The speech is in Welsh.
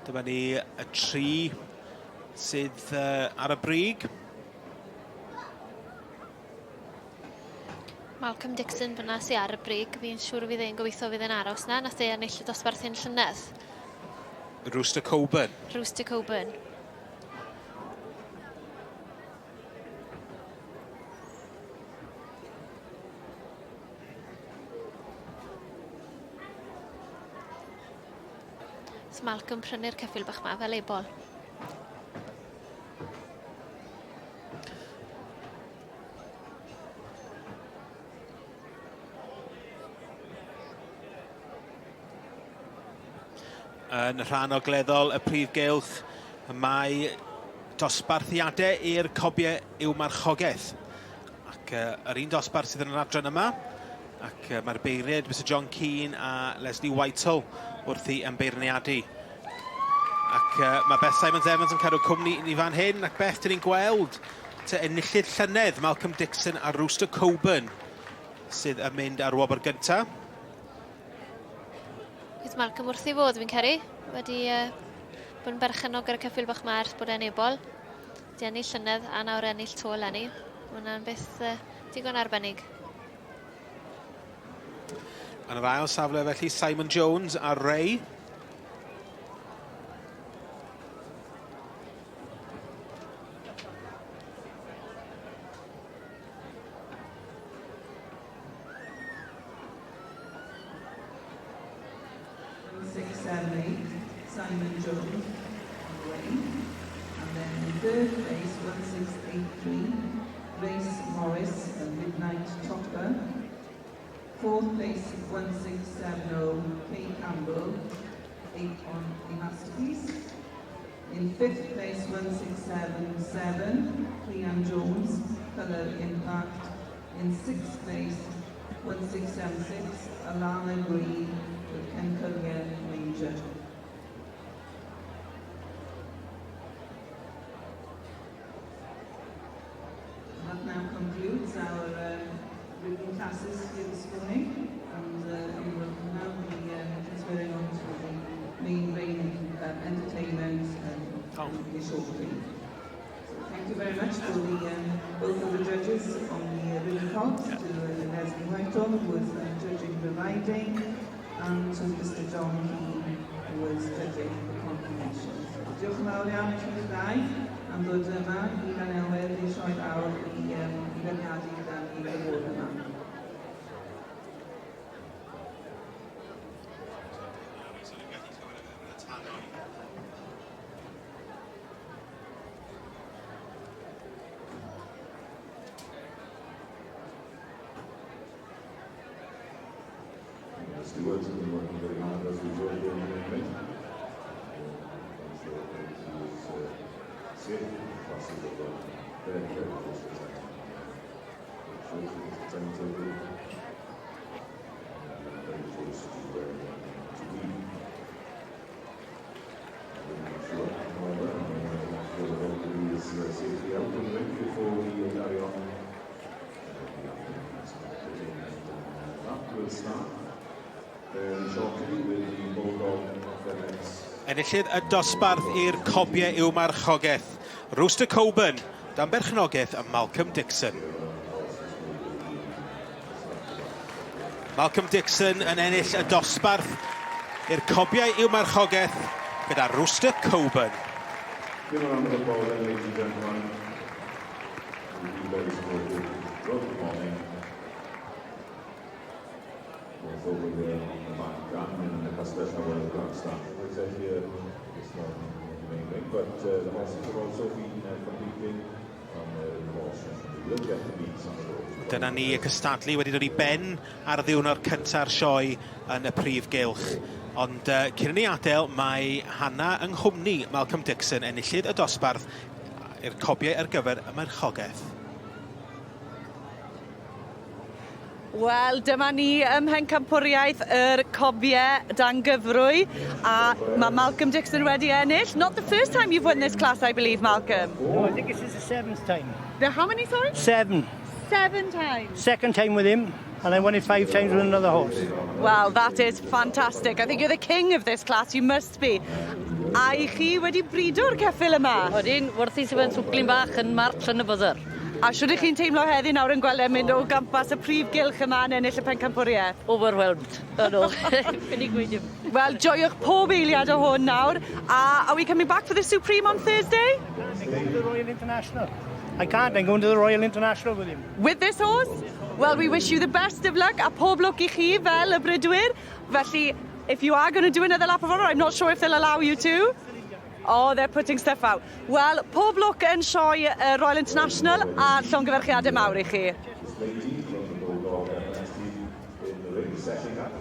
Dyma ni y tri sydd uh, ar y brig. Malcolm Dixon fyna sy ar y brig. Fi'n siŵr fydd e'n gobeithio fydd e'n aros na. Nath e ennill y dosbarth hyn llynedd. Rooster Coburn. Rooster Coburn. So Malcolm prynu'r ceffyl bach ma fel ebol. Yn rhan ogleddol y prif gylch, mae dosbarthiadau i'r cobiau i'w marchogaeth. Ac uh, yr un dosbarth sydd yn yr adran yma, ac uh, mae'r beirniaid Mr John Keane a Leslie Whitehall wrthi yn beirniadu. Ac uh, mae Beth Simons Evans yn cadw cwmni i ni fan hyn, ac Beth, dyn ni'n gweld te enillydd llynedd Malcolm Dixon a Rooster Coburn sydd yn mynd ar wobr gyntaf. Bydd Malcolm wrth ei fodd, fi'n caru. Wedi uh, bod yn berchennog ar y ceffyl bach ma ers bod e'n ebol. Di ennill llynedd a nawr ennill to eleni. Mae hwnna'n beth uh, digon arbennig. Yn yr ail safle felly Simon Jones a Ray. Six, seven, eight, Simon Jones on the way. And then in third place, 1683, Grace Morris and Midnight Topper. Fourth place, 1670, Kay Campbell, 8 on a masterpiece. In fifth place, 1677, Cleanne Jones, Colour Impact. In sixth place, 1676, Alana Green with Ken Collier Major. That now concludes our um, written classes here this morning, and uh, we will now be um, transferring on to the main ring um, entertainment um, oh. shortly. So thank you very much for the um, both of the judges on the uh, written cards, yeah. to uh, Leslie Whitehall, who was uh, judging the riding, and to Mr John Keane, who was judging the confirmation. So, diolch yn fawr iawn i chi'ch ddau am ddod yma i Lanelwedd i Sioe Fawr i, um, i feirniadu gyda ni y bore yma. Stewards have been working very hard as usual here in the main Safe classes of very, very close to time. Shows the timetable. Very close to where we want to be. Sure, however, I'm sure that everybody is safely out of the ring before we carry on. That will start very shortly with the Bulldog FMX. Enillydd y dosbarth i'r cobiau yw marchogaeth. Rooster Coburn, dan berchnogaeth y Malcolm Dixon. Malcolm Dixon yn ennill y dosbarth i'r cobiau i'w marchogaeth gyda Rooster Coburn. Give a round of applause then, ladies and gentlemen. We've been very supportive throughout the morning. Both over there on the back and in the Castell Newydd grandstand. As I said here this morning in the main ring, but uh, the horses have also been uh, competing Dyna ni y cystadlu wedi dod i ben ar ddiwrnod cynta'r sioe yn y prif gylch. Ond uh, cyn i ni adael, mae Hannah yng nghwmni Malcolm Dixon, enillydd y dosbarth i'r cobiau ar gyfer y marchogaeth. Wel, dyma ni ym Mhencampwriaeth yr Cobie dan gyfrwy, a mae Malcolm Dixon wedi ennill. Not the first time you've won this class, I believe, Malcolm. No, I think this is the seventh time. The how many, sorry? Seven. Seven times. Second time with him, and I won it five times with another horse. Well, that is fantastic. I think you're the king of this class, you must be. A i chi wedi brido'r ceffyl yma? Odyn, wrth i fe'n swclin bach yn March yn y buzzer. A shwd 'ych chi'n teimlo heddi nawr yn gweld e mynd o gwmpas y prif gylch yma yn ennill y pencampwriaeth? Overwhelmed. Ydw. Ffili gweud dim. Wel, joiwch pob eiliad o hwn nawr. A are we coming back for the Supreme on Thursday? I'm going to the Royal International. I can't, I'm going to the Royal International with him. With this horse? Well, we wish you the best of luck a pob lwc i chi fel y brydwyr. Felly, if you are going to do another lap of honour, I'm not sure if they'll allow you to. Oh, they're putting stuff out. Wel, pob lwc yn sioe Royal International a llongyfarchiadau mawr i chi. This lady from the Bulldog FNST in the ring, setting up.